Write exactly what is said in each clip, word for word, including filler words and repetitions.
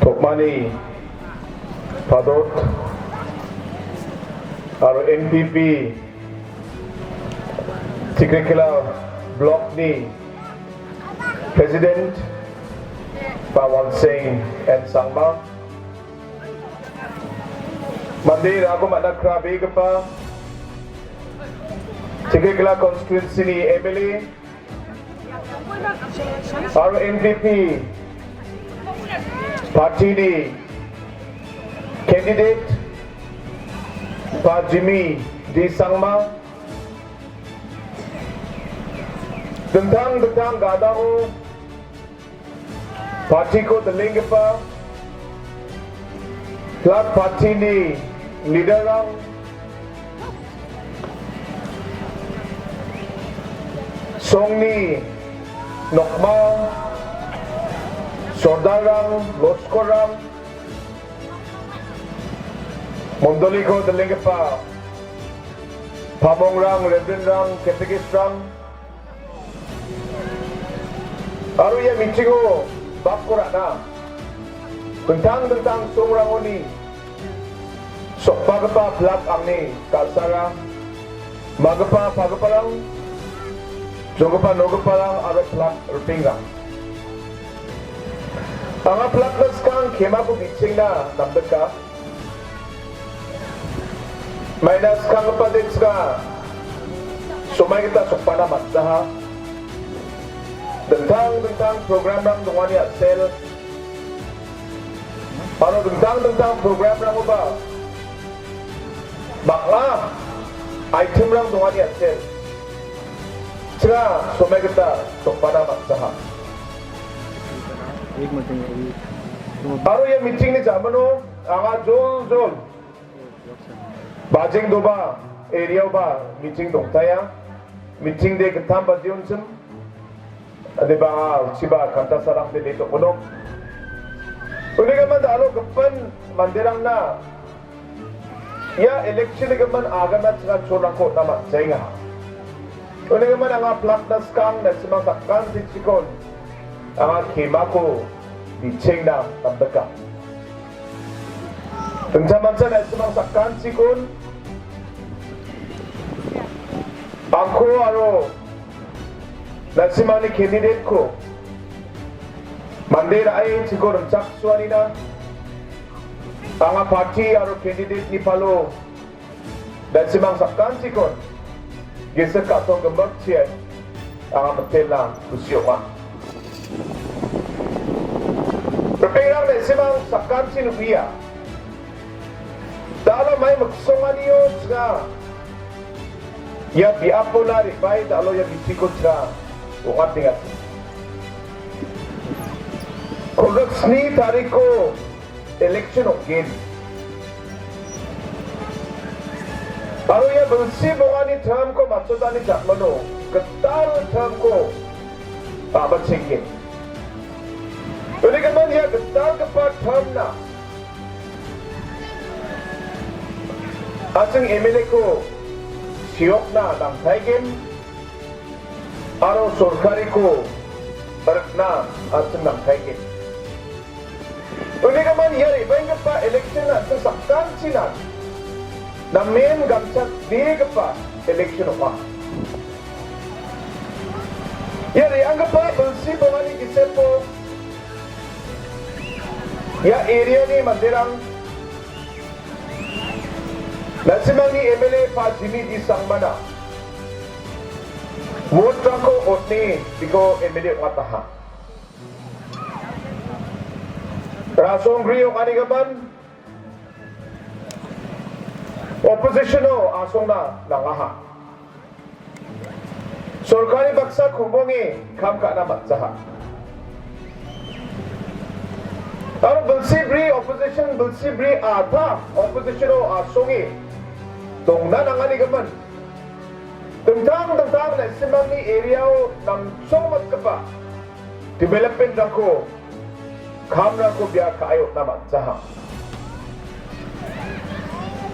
Tokmani Padot aro N P P Tikrikilla Block-ni President Pawan Singh N Sangma, mande rago man·a krabegipa Tikrikilla Constituency-ni M L A, aro N P P party-ni candidate Pa Jimmy D Sangma, dingtang dingtang gadao party-ko dilenggipa Flag party-ni leader-rang, songni nokma, sordarrang, loskorrang, mondoliko dilenggipa pamongrang, reverend-rang, catechist-rang, aro ia meeting-o bakko ra·na dingtang dingtang songrangoni sokbagipa flag angni kal·sara, magipa pagiparang, jonggipa nogiparang aro flag ripengrang. Anga flag-na skang kemako bichengna namdika. Maina skanggipa detska somai gita sokbana man·jaha. Dingtang dingtang program-rang dongani a·sel aro dingtang dingtang program-rangoba bang·a item-rang dongani a·sel. Ching·a somai gita sokbana man·jaha. Aro ia meeting-ni jamano anga joljol Bajengdoba area-oba meeting dongtaia. Meeting de gittam bajeonchim. Ade ba chiba kanta sarang de letok gonok. Unigimin da·alo gipin manderangna ia election-nigimin agana chinga cholrangko on·a man·jaenga. Unigimin anga flag-na skang na·simang sakantichikon anga kemako bichengna namdika. Dingtangmancha na·simang sakantikon angko aro na·simangni candidate-ko mande ra·e chiko rimchaksoanina anga party aro candidate-ni palo na·simang sakantikon gisik ka·tong gimikchia anga mitelna kusi ong·a. Ripengrang na·simang sakantin uia. Da·alo mai miksonganio chinga ia biapona re·bae da·alo ia meeting-ko chinga ong·atenga. Kolgrik sni tariko election ong·gen. Aro ia bilsi bongani term-ko matchotani jakmano gital term-ko a·bachenggen. Unigimin ia gitalgipa term-na an·ching M L A-ko seokna nangtaigen. Aro sorkariko rikna an·ching nangtaigen. Unigimin ia re·baenggipa election-na an·ching sakantinan namen gamchatbegipa election ong·a. Ia re·anggipa bilsi bongani gisepo ia area-ni manderang na·simangni M L A Pa Jimmy D Sangmana vote-rangko on·e biko M L A ong·ataha. Rasonggri ong·anigimin opposition-o asongna nangaha. Sorkari baksa ku·bonge kam ka·na man·jaha. Aro bilsi bri opposition, bilsi bri a·ta opposition-o asonge dongna nanganigimin. Dingtang dingtang na·simangni area-o nangchongmatgipa development-rangko, kamrangko bia ka·e on·na man·jaha.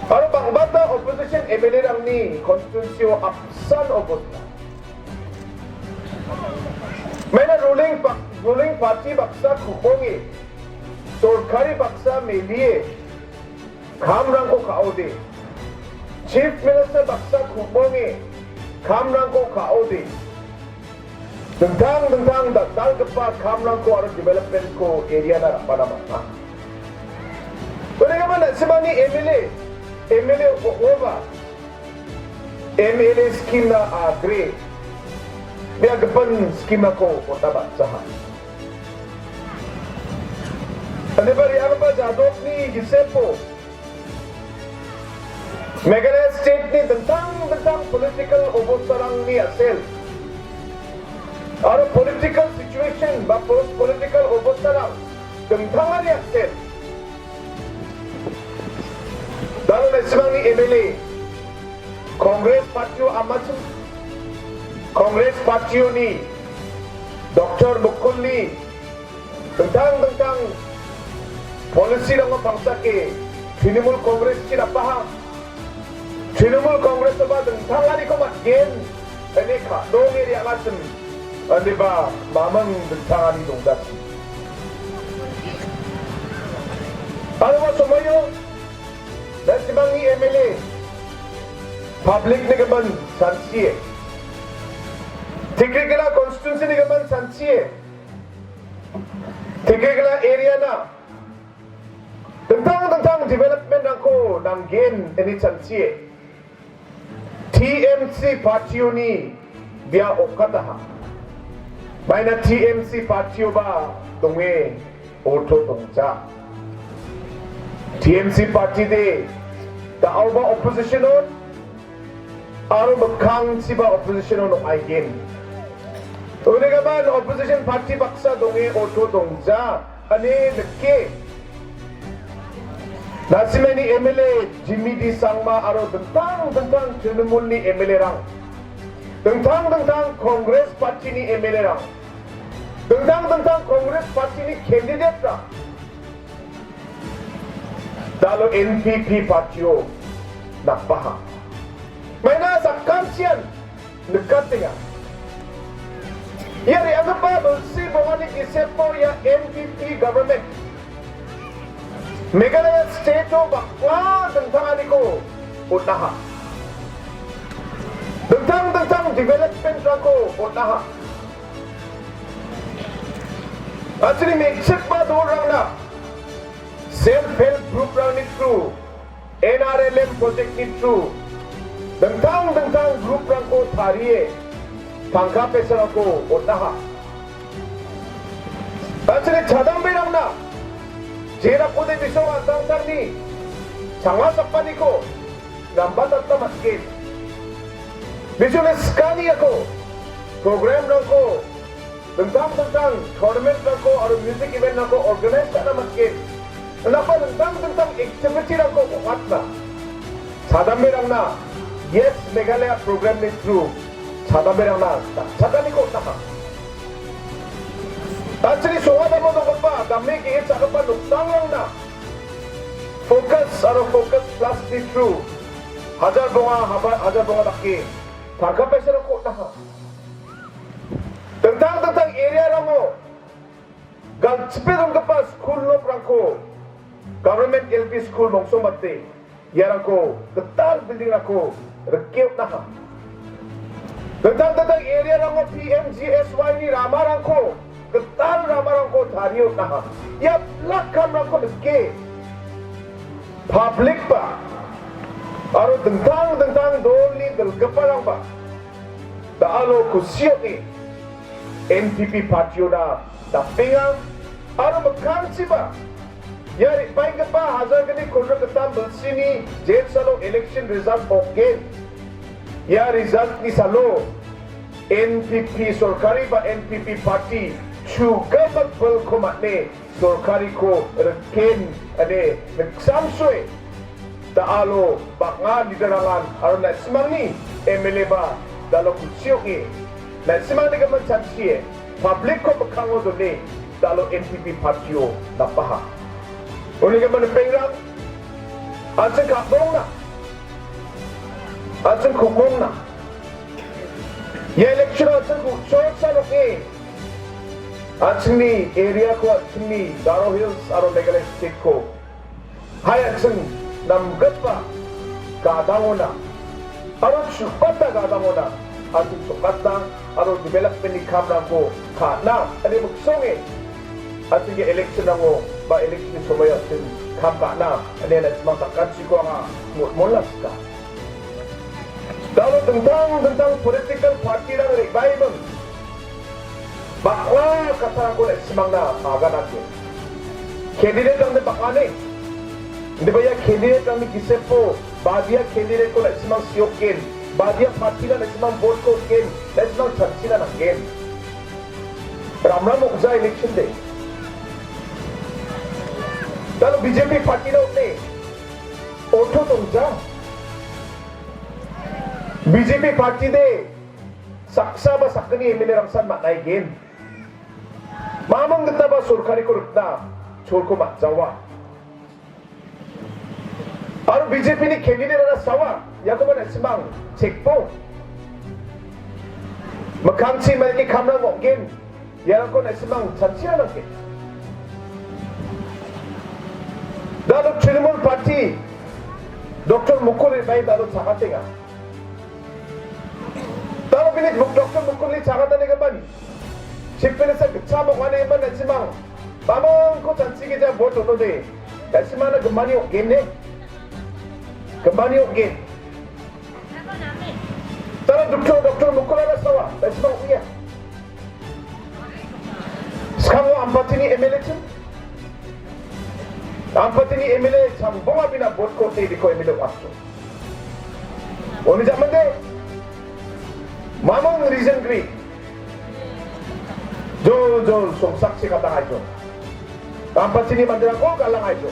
Aro bang·bata opposition M L A-rangni constituency-o apsan obosna. Maina Ruling pak-, ruling party baksa ku·bonge, sorkari baksa melie, kamrangko ka·ode. Chief Minister baksa ku·bonge, kamrangko ka·ode. Dingtang dingtang dal-, dal·dalgipa kamrangko aro development-ko area-na ra·bana man·a. Unikaba na·simangni M L A, M L A ong·oba, M L A scheme-na agre, bia gipin scheme-rangko on·a man·jaha. Ande ba re·anggipa jadotni gisepo, Meghalaya state-ni dingtang dingtang political obostarangni a·sel aro political situation ba pos-, political obostarang dingtangani a·sel. Dal·dalgipa na·simangni M L A, Congress party-o amachim, Congress party-oni Doctor Mukulni dingtang dingtang policy-rangko pangsake Trinamool Congress-chi ra·baha. Trinamool Congress-oba dingtanganiko man·gen ine ka·donge re·angachim, ande ba maming dingtangani dongjachi. Aro ua somoio na·simangni M L A public-ni gimin sanchie, Tikrikila constituency-ni gimin sanchie, Tikrikila area-na dingtang dingtang development-rangko nanggen ine chanchie T M C party-oni bia okataha. Maina T M C party-oba donge, orto dongja. T M C party-de da·oba opposition-on, aro mikkangchiba opposition-on ong·aigen. Unigimin opposition party baksa donge, orto dongja, ine nike. Na·simangni M L A Jimmy D Sangma aro dingtang dingtang Trinamool-ni M L A-rang, dingtang dingtang Congress party-ni M L A-rang, dingtang dingtang Congress party-ni candidate-rang da·alo N P P party-o napbaha. Maina sakantian nikatenga. Ia re·anggipa bilsi bongani gisepo ia N P P government Meghalaya state-o bang·a dingtanganiko on·aha. Dingtang dingtang development-rangko on·aha. An·chingni me·chikba dolrangna self help group-rangni through, N R L M project-ni through, dingtang dingtang group-rangko tarie tangka paisarangko on·aha. An·chingni chadamberangna jerakode bisong an·tangtangni changa sapaniko nambatata man·gen. Bisongni skaniako program-rangko dingtang dingtang tournament-rangko aro music event-rangko organize ka·na man·gen. Indakba dingtang dingtang activity-rangko ong·atna chadamberangna Yes Meghalaya program-ni through chadamberangna dakchakaniko on·aha. An·chingni songadamo donggipa dame ge·e cha·gipa nokdangrangna Focus aro Focus Plus-ni through hajar bonga haba-, hajar bonga dake tangka paisarangko on·aha. Dingtang dingtang area-rango galchipe donggipa skul nokrangko, government L P skul mongsongbate iarangko gital building-rangko rike on·aha. Dingtang dingtang area-rango P M G S Y-ni ramarangko, gital ramarangko tarie on·aha. Ia pilak kamrangko nike public-ba aro dingtang dingtang dolni dilgiparangba da·alo kusi ong·e N P P party-ona dapenga aro mikkangchiba ia re·baenggipa hajar gni kunrik gittam bilsini jensalo election result ong·gen. Ia result-ni salo N P P sorkari ba N P P party chu·gipa bilko man·e sorkariko riken ine niksamsoe da·alo bang·a leader-rangan aro na·simangni M L A-ba da·alo kusi ong·e na·simangni gimin chanchie public-ko mikkango done da·alo N P P party-o napaha. Uni gimin ripengrang, an·ching ka·bongna, an·ching ku·bongna. Ia election-o an·ching ku-, chorsa nokni An·chingni area-ko, an·chingni Garo Hills aro Meghalaya state-ko hai an·ching namgipa gadangona aro chu·bata gadangona an·ching chu·bata aro development-ni kamrangko ka·na ine miksonge an·chingni election-rango ba election-ni somoio an·ching kam ka·na ine an·ching dakachiko anga mo-, molasika. Dalo dingtang dingtang political party-rang re·baiming bang·a kattarangko na·simangna aganatgen. Candidate-rangde bang·ane. Indiba ia candidate-rangni gisepo badia candidate-ko na·simang siokgen. Badia party-na na·simang vote-ko on·gen. Na·simang chanchina nanggen. Ramram ong·ja election-de. Dalo B J P party-na on·e. Oto dongja. B J P party-de saksa ba sakgni M L A-rangsan man·aigen. Mamang gita ba sorkariko rikna cholko man·jawa. Aro B J P-ni candidate-ara sawa, iakoba na·simang chekbo. Mikkangchi maiki kamrang ong·gen. Iarangko na·simang chanchina nanggen. Dalo Trinamool Party, Doktor Mukul re·bae dalo chakatenga. Dalo bini Muk-, Doktor Mukulni chakatanigimin, Chief Minister gitcham ong·anigimin na·simang, bamangko chanchigija vote on·ode, na·simangna gimani ong·gen ne? Gimani ong·gen. Dalo Doktor, Doktor Mukul ara sawa, na·simang ong·enga. Skango Ampatini M L A chim. Ampatini M L A changbonga bina vote-ko te biko M L A ong·atchim. Oni jamande. Mamang region gri. Jol, jol, songsakchi katang aijo. Ampatini manderangko galang aijo.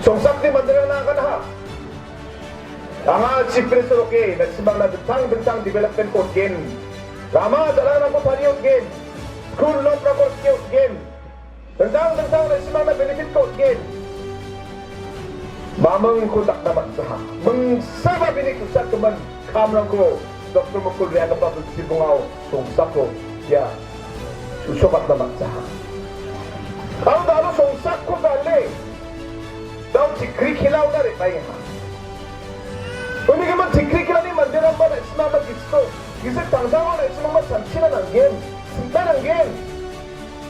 Songsakni manderangna agan aha. Anga Chief Minister oke, na·simangna dingtang dingtang development-ko on·gen. Rama jalangrangko tarie on·gen. School nokrangko rike on·gen. Dingtang dingtang na·simangna benefit-ko on·gen. Mamingko dakna man·jaha. Mingsaba bini ku·satgimin kamrangko Doktor Mukul re·anggipa bilsibongao songsako ia su·sokatna man·jaha. Aro dalo songsako gale, dao chikri kilaona re·baenga. Unigimin chikri kilani manderangba na·simangba gisiko, gisik tangtango na·simangba chanchina nanggen, singta nanggen.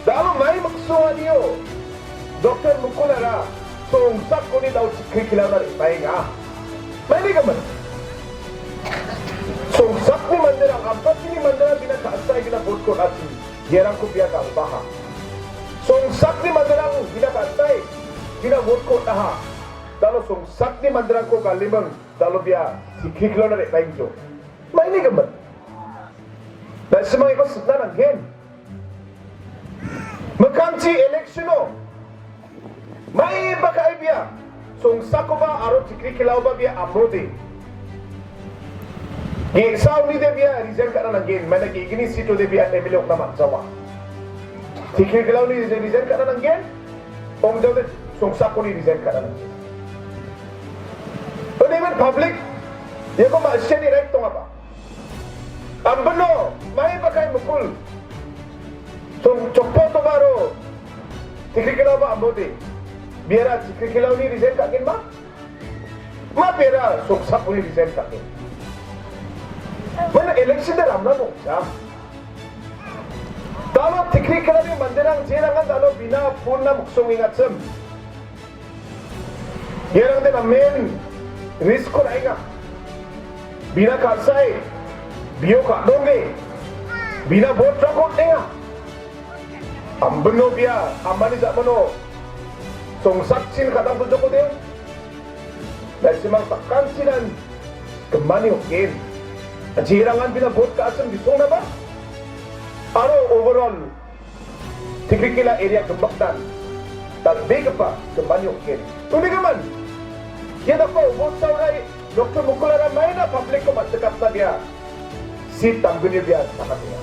Dalo mai miksonganio Doktor Mukulara songsakoni dao chikri kilaona re·baenga. Mainigimin. Songsakni manderang, Ampatini manderang bina ka·sae bina vote-ko on·achim. Iarangko bia galbaha. Songsakni manderang bina ka·sae bina vote-ko on·aha. Dalo songsakni manderangko galiming, dalo bia chikri kilaona re·baengjok. Mainigimin. Na·simang iko sitna nanggen. Mikkangchi election-o maiba ka·e bia songsakoba aro chikri kilaoba bia amrode. Ge·sa uni de bia resign ka·na nanggen, maina ge·gni seat-o de bia M L A ong·na man·jawa. Chikri kilaoni resign ka·na nanggen, ong·jaode songsakoni resign ka·na nanggen. Uni imen public, iako ma·siani right dongaba. Ambino, mai bakai Mukul. Chong-, chokpo tobaro. Chikri kilaoba ambode. Biara chikri kilaoni resign ka·gen ma? Ma biara songsakoni resign ka·gen. Mana election de ramna nokja. Dalo chikri kilaoni manderang jerangan dalo bina phone-na miksong ing·achim. Iarangde namen risk-ko ra·enga. Bina ka·sae, bio ka·donge, bina vote-rangko on·enga. Ambino bia, amani ja·mano, songsakchin ka·dang buljokode, na·simang sakanchinan gimani ong·gen. Jerangan bina vote ka·achim bisongnaba, aro overall Tikrikila area gimikdan dal·begipa gimani ong·gen. Unigimin, ia dakba obostaora Doktor Mukulara maina public-ko man·tikatna bia seat damgni bia sakatenga.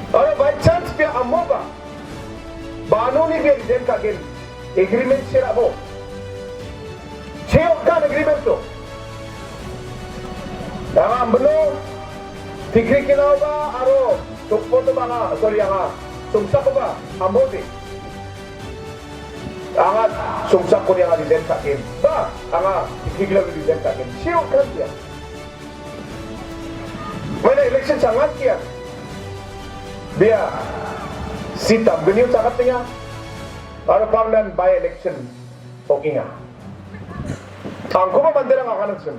Aro by chance bia amoba, banoni bia resign ka·gen. Agreement cherabo. Cheon kan agreement to. Dama ambino, Tikrikilaoba aro Sokpoto banga, sorry, anga songsakoba amode. Anga songsakoni anga resign ka·gen. Ba, anga tikigilao resign ka·gen. Sio kan dia. Mana election sangat dia. Dia seat damgnio chakatenga. Aro pangnan by election okinga. Angkoba manderang akan sing.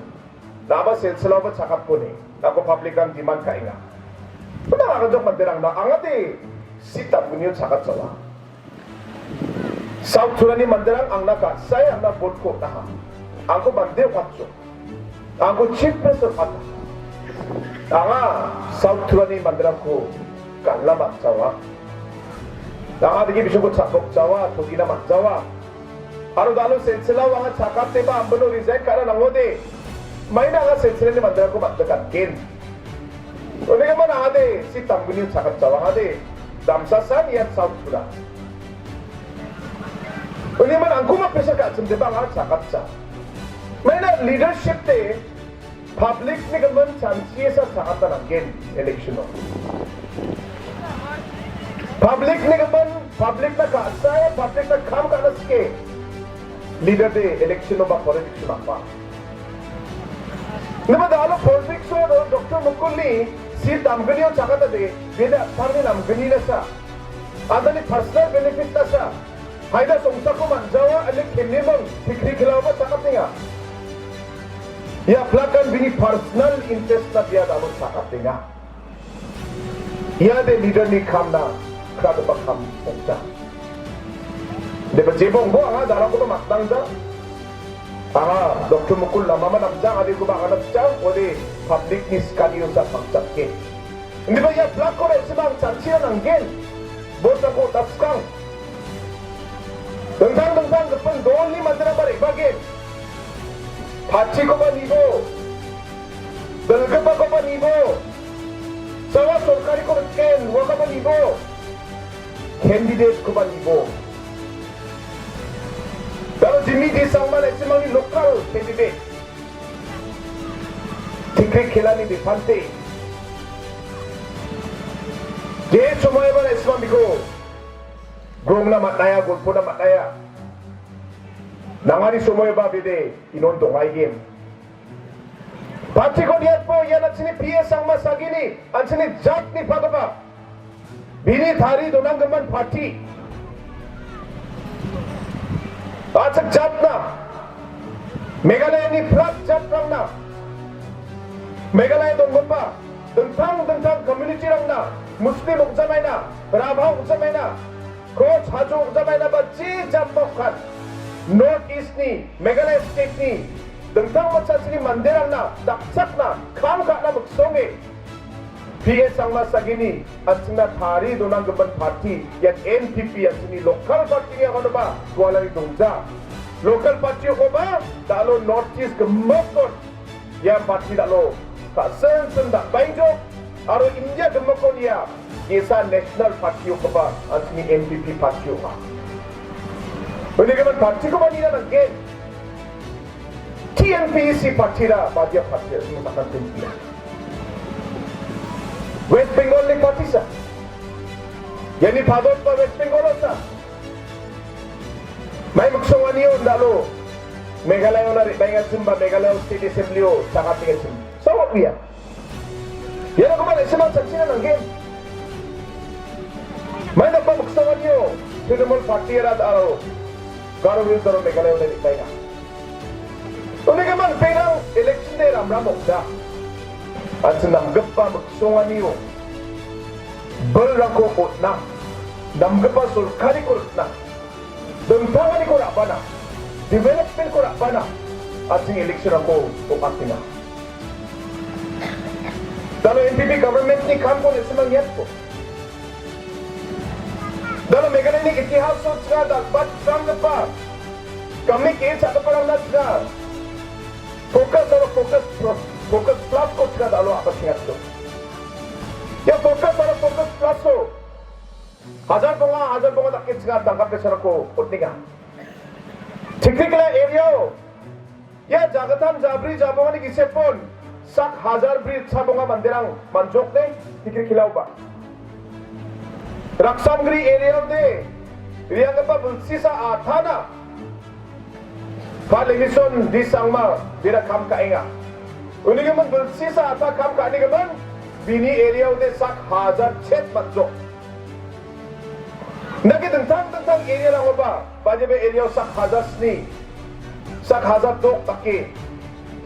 Naba silsilaoba chakapkoni, nako public-rang demand ka·enga. Puna aganjok manderangna angade seat damgnio chakatjawa. South Turani manderang angna ka·sae angna vote-ko on·aha. Angko mande ong·atjok. Angko chief minister ong·ata. Anga South Turani manderangko galla man·jawa. Anga dake bisongko cha·bokjawa, togina man·jawa. Aro dalo silsilao anga chakateba ambino resign ka·na nangode. Maina anga silsilani manderangko man·dikatgen. Unigimin angade seat damgnio chakatjawa angade. Damsasan ian South Tura. Unigimin angkoma pressure ka·chimdeba anga chakatja. Maina leadership-de public-ni gimin chanchiesa cha·ata nanggen election-o. Public-ni gimin, public-na ka·sae, public-na kam ka·na sike. Leader-de election-o ba politics-o nangba. Nima dalo politics-o do Doctor Mukulni seat damgnio chakatade, bede a·pangni namgnina sa. Adani personal benefit-na sa. Haida songsako man·jawa, ane kenimang tikri khilaoba chakatenga. Ia plakan bini personal interest-na dia dalo chakatenga. Ia de leader-ni kamna kragipa kam ong·ja. Deba jebongbo anga darangkoba matangja. Anga Doctor Mukul Lamama namja, adikoba anga namja, ode public-ni skanio sa pangchake. Indiba ia flag-ko re·simang chanchina nanggen. Vote-rangko daskang. Dingtang dingtang gipin dolni manderangba re·bagen. Pachi-koba nibo. Dilgipakoba nibo. Sawa sorkariko riken, uakoba nibo. Candidate-koba nibo. Dalo Jimmy D Sangma re·simangni local candidate. Tikri khilani bipante. Je somoiba re·simang biko. Grongna matnaya, golpona matnaya. Nangani somoiba bede inon dongaigen. Pachi-ko niatbo ian an·chini P A Sangma Sagini, an·chini jatni pagipa. Bini tari donanggimin parti. A·chik jatna, Meghalayani flag jatrangna, Meghalaya donggipa dingtang dingtang community-rangna, Muslim ong·jamaina, Rabha ong·jamaina, Koch Hajo ong·jamaina ba je jatba ong·kan, North East-ni, Meghalaya State-ni dingtang maksachini manderangna dakchakna kam ka·na miksonge, P A Sangma Sagini an·chingna tarie donanggimin parti, ian N P P an·chingni local party-ni aganaba gualani dongja. Local party-okoba dalo North East gimikkon ia parti dalo ka·sinsin dal·baijok aro India gimikkon ia ge·sa national party-okoba an·chingni N P P party ong·a. Unigimin party-koba nina nanggen. T N P C party-ra badia party-ra, sini makan tinggi. West Bengal-ni party sa. Iani padot ba West Bengal sa. Mai miksonganio dalo Meghalaya-ona re·baengasim ba Meghalaya State Assembly-o chakatengasim. Sawak dia. Iano gimin re·simang chanchina nanggen. Mai dakgipa miksonganio Trinamool Party-ra aro Garo Hills aro Meghalaya-ona re·baenga. Unigimin penang election-de ramram ong·ja. An·ching namgipa miksonganio bilrangko on·na, namgipa sorkariko rikna, dingtanganiko ra·bana, development-ko ra·bana, an·ching election-rangko ong·atenga. Dalo N P P government-ni kamko re·simang niatbo. Dalo Meghalayani itihaso chinga dal·batramgipa, gami ge·e cha·giparangna chinga focus aro focus pro-, focus plus-ko chinga dalo a·bachengatjok. Ia focus aro focus plus-o hajar bonga, hajar bonga dake chinga tangka pesarangko on·enga. Tikrikhila area-o ia jagittam jabri jabongani gisepon sak hajar bri chabonga manderang manjokde, tikrikhilao ba. Raksamgri area-ode re·anggipa bilsisa atana Pa Lemison D Sangma bera kam ka·enga. Uni gimin bilsisa ata kam ka·ani gimin bini area-ode sak hajar chet man·jok. Indake dingtang dingtang area-rangoba, bajebe area-o sak hajar sni, sak hajar dok dake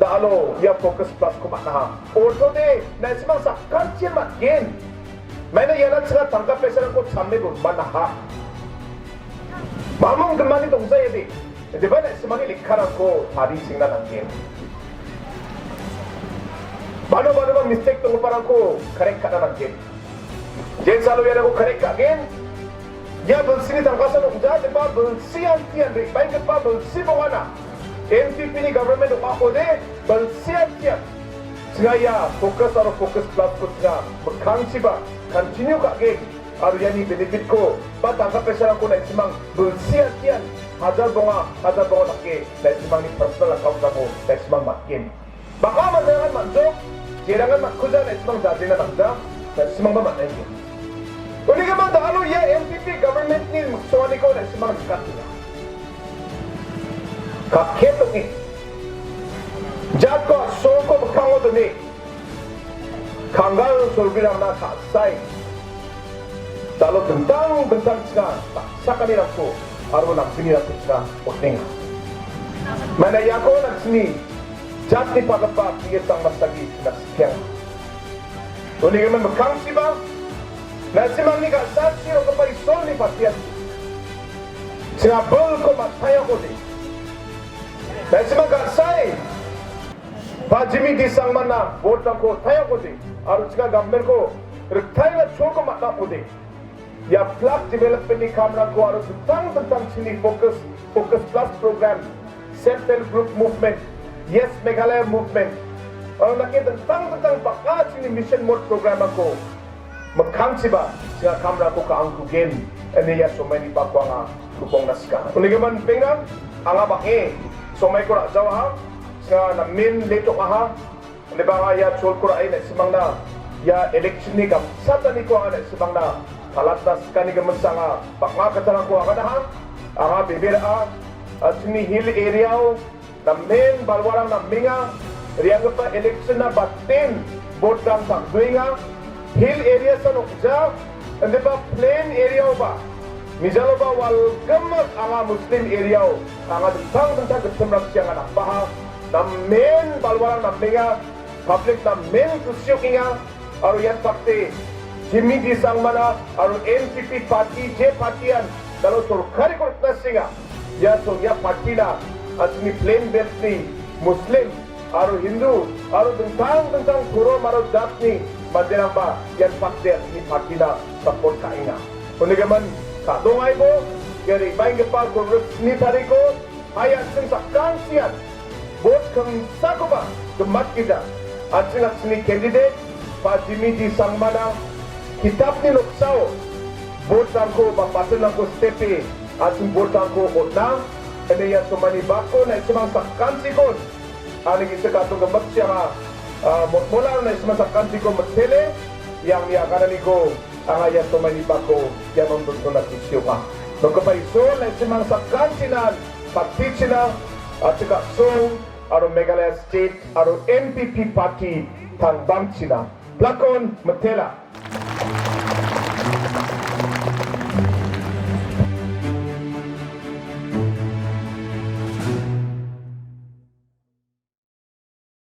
da·alo ia Focus Plus-ko man·aha. Ortode, na·simang sakkantian man·gen. Maina iana chinga tangka paisarangko chame donmanaha. Mamung gimani dongjaode. Indiba na·simangni lekkarangko tarichengna nanggen. Mano manoba mistake donggiparangko correct ka·na nanggen. Jensalo iarangko correct ka·gen. Ia bilsini tangkasan ong·jadiba bilsi antian re·baenggipa bilsi bongana. N P P-ni government ong·akode bilsi antian. Chinga ia Focus aro Focus Plus-ko chinga mikkangchiba continue ka·gen. Aro iani benefit-ko ba tangka paisarangko na·simang bilsi antian hajar bonga, hajar bonga dake na·simangni personal account-rangko na·simang man·gen. Bang·a manderangan man·jok, jerangan man·kuja na·simang jajena nangja, na·simangba man·engen. Unigimin da·alo ia N P P government-ni miksonganiko na·simang nikatenga. Kakket ong·e. Jatko a·songko mikkango done. Kanggal cholgrirangna ka·sae dalo dingtang dingtang chinga saksakanirangko aro namginirangko chinga on·enga. Maina iako na·sini jatni pagipa P S Sangmasagi chinga sikenga. Unigimin mikkangchiba na·simangni ga·sachi rokgipa Isolni patian chinga bilko man·taiakode. Na·simang ga·sae Pajimi disangmana vote-rangko taiakode, aro chika government-ko riktaina cholko man·akode. Ia block development-ni kamrangko aro dingtang dingtang chini focus, Focus Plus program, Self Help Group Movement, Yes Meghalaya Movement, aro nake dingtang dingtang bang·a chini mission mode program-rangko mikkangchiba, chinga kamrangko ka·angkugen, ine ia somaini bako anga kupongna sika. Unigimin pengrang, anga bang·e somaiko ra·jawaha, chinga namen letok aha, ine bang·a ia cholko ra·e na·simangna, ia election-ni gamsataniko anga na·simangna palatna sikani gimin sanga bang·a kattarangko aganaha, anga bebe ra·a, a, chini hill area-o, namen balwarang namenga, re·anggipa election-na baten vote-rang tangdoenga. Hill area-san ong·ja, indiba plain area-oba, mijaloba walgimik anga Muslim area-o, anga dingtang dingtang gipinrangchi anga napaha. Namen balwarang namenga, public namen kusi ong·enga. Aro ian fakte Jimmy D Sangmana aro N P P party, je party-an dalo sorkariko rikna sienga. Ia so-, ia party-na a·chini plain belt-ni Muslim aro Hindu aro dingtang dingtang torom aro jatni manderangba ian fakte a·chini party-na support ka·enga. Unigimin ka·dongaibo, ia re·baenggipa Congress-ni tariko Hai an·ching sakantian vote kingsakoba gimatgija. An·ching an·chingni candidate ba Jimmy D Sangmana kitapni noksao vote-rangko ba button-rangko stepe an·ching vote-rangko on·a. Ine ia somaini bako na·simang sakantikon ani gisik atong gimatchi anga, ah, motmola na·simang sakantiko mitele, iangni agananiko anga ia somaini bako ianon dontona kusi ong·a. Nokgipa Isol, na·simang sakantinan patichina, a·chik a·song aro Meghalaya State aro N P P party tangbangchina. Plakon mitela.